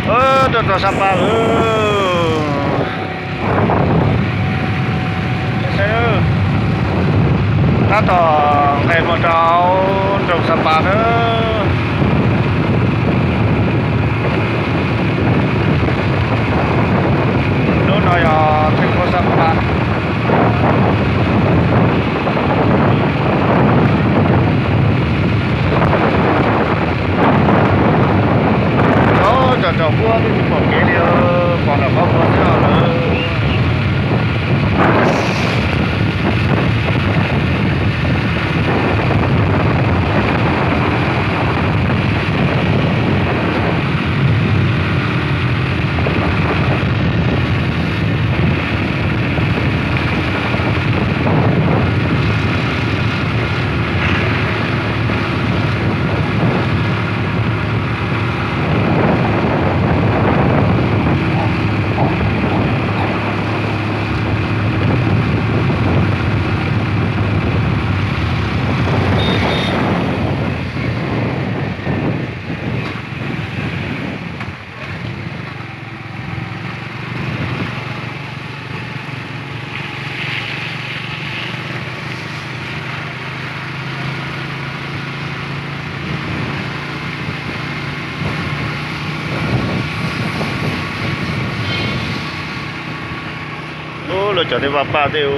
Tuaj txog Sapa lawm. Tab tom nqes mus rau nroog Sapa na. Lub no yog theej khuv Sapa. Ov, cov rau puab twb tsis pom kev li, pom ntawm qhov muag xwb lawm. Ub, lawv cov tej vaj paj tej u.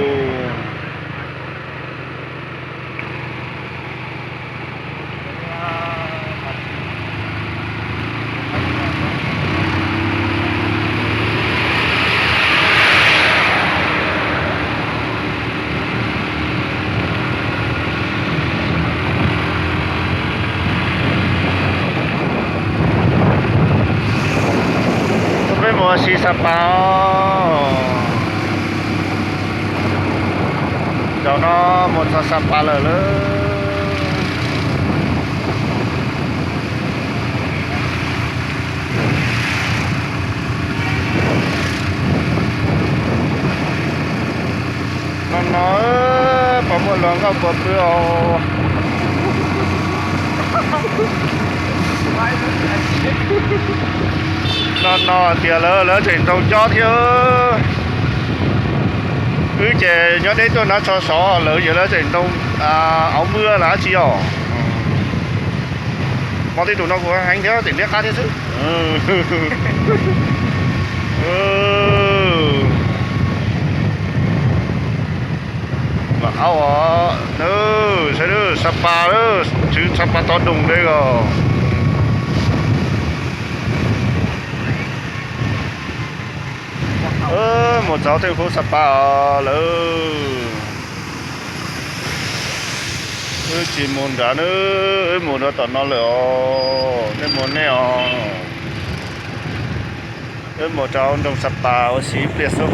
Peb mus ua si Sapa os. Zaum no mus txog Sapa lawm lauj. No no, puas muaj luag nkauj puas pw os? No no tias lawv, lawv tseem ntoo cob thiab. Wb ces nyob deb tuaj nab tsho sov, lawv ces lawv tseem ntoo auv mwj los dab tsi os. Hmo tej tus no kuj heev thiab, tseem liab qab thiab xwb. Mam aub os, saib Sapa, tswv Sapa tod doog deb os. Mus txog theej khuv Sapa os lawm. Wb tsis mus nrad nawb, wb mus rau tom no lawm os, nej mus nej os. Wb mus rau nroog Sapa ua si ib pliag xwb.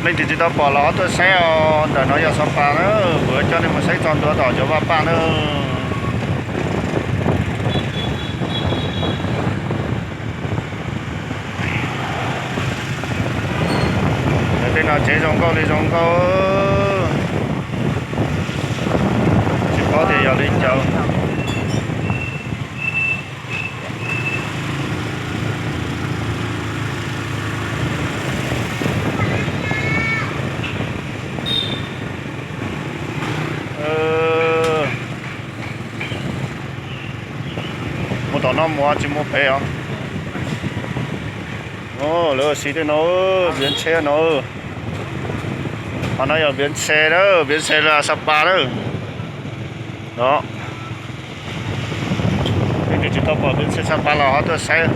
Leej twg tsis tau pom los ho tuaj saib os, ntawm no yog Sapa na, kuv coj nej mus saib txog ntua tom cov vaj paj na. Tej no tsev zoo nkauj li zoo nkauj, tsis paub tias yog li cas. Mus tom no mus tsis mus pem os. Lawv ua si tej no, npiav ntsheb no. Qhov no yog npiav ntsheb na, npiav ntsheb los Sapa na. No, leej twg tsis tau pom npiav ntsheb Sapa los ho tuaj saib.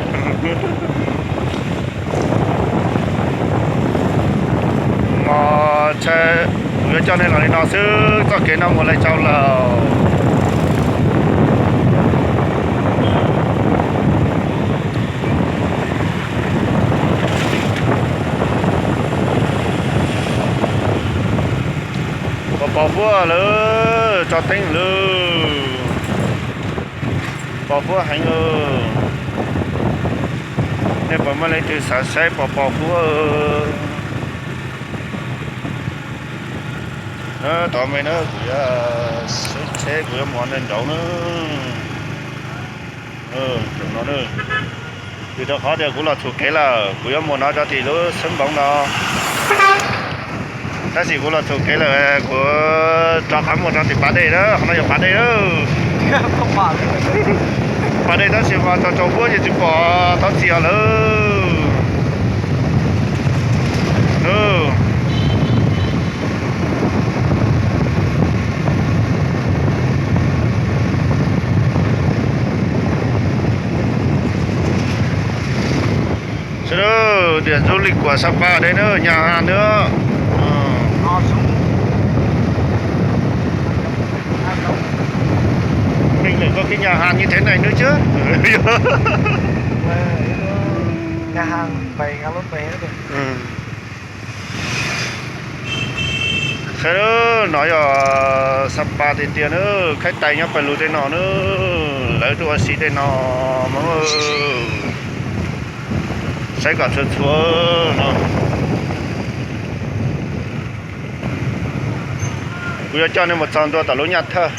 Os, kuv yuav coj nej los li no xwb, txoj kev no mus Lai Châu lawm. Pos pos huab lawm, tso teeb lawm. Pos huab heev. Nej puas muaj leej twg xav saib pos pos huab? Tod me na, kuv yuav xub tsheb, kuv yuav mus ntawm nraud na. Nraud no na. Vim rau qhov tias kuv los txhum kev lawm, kuv yuav mus no rau tim lub xeeb npoov no. Tab sis kuv los txhum kev lawm, kuv rov qab mus rau tim pas dej na, qhov no yog pas dej na. Pas dej tab sis mas tau tsaus huab ces tsis pom tau txias lawm. Sawv daws, điểm du lịch của Sapa đây nữa, nhà hàng nữa. Mình lại có cái nhà hàng như thế này nữa chứ. Nhà hàng bảy ngàn lốt bảy. Sawv daws, no yog Sapa tiag tiag na, khaib tais nyob pawg lug tej no na, lawv tuaj ua si tej no mas. Saib kom txhua txhua no. Kuv yuav coj nej mus txog ntua tom lub nyaj thawj.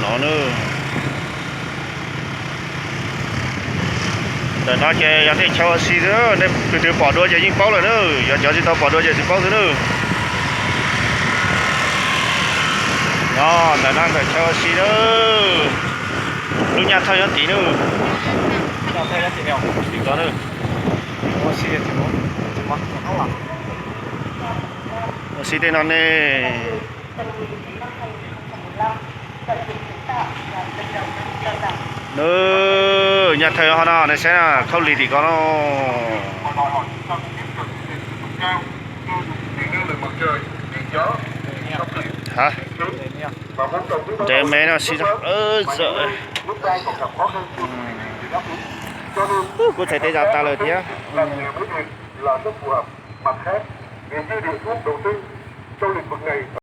No na. Ntawm no ces yog tej chaw ua si xwb, nej tus twg pom dua ces yeej paub lawm na, yog cov tsis tau pom dua ces tsis paub xwb na. No, ntawm no ntawm chaw ua si na. Lub nyaj thawj nyob tid na. Tim ko na. Ua si tej no ne. Nws nyaj thawj ho no nej saib na, khaub lig tim ko no. Nres me no si. Kuv txhais tes zam tas lawm thiab.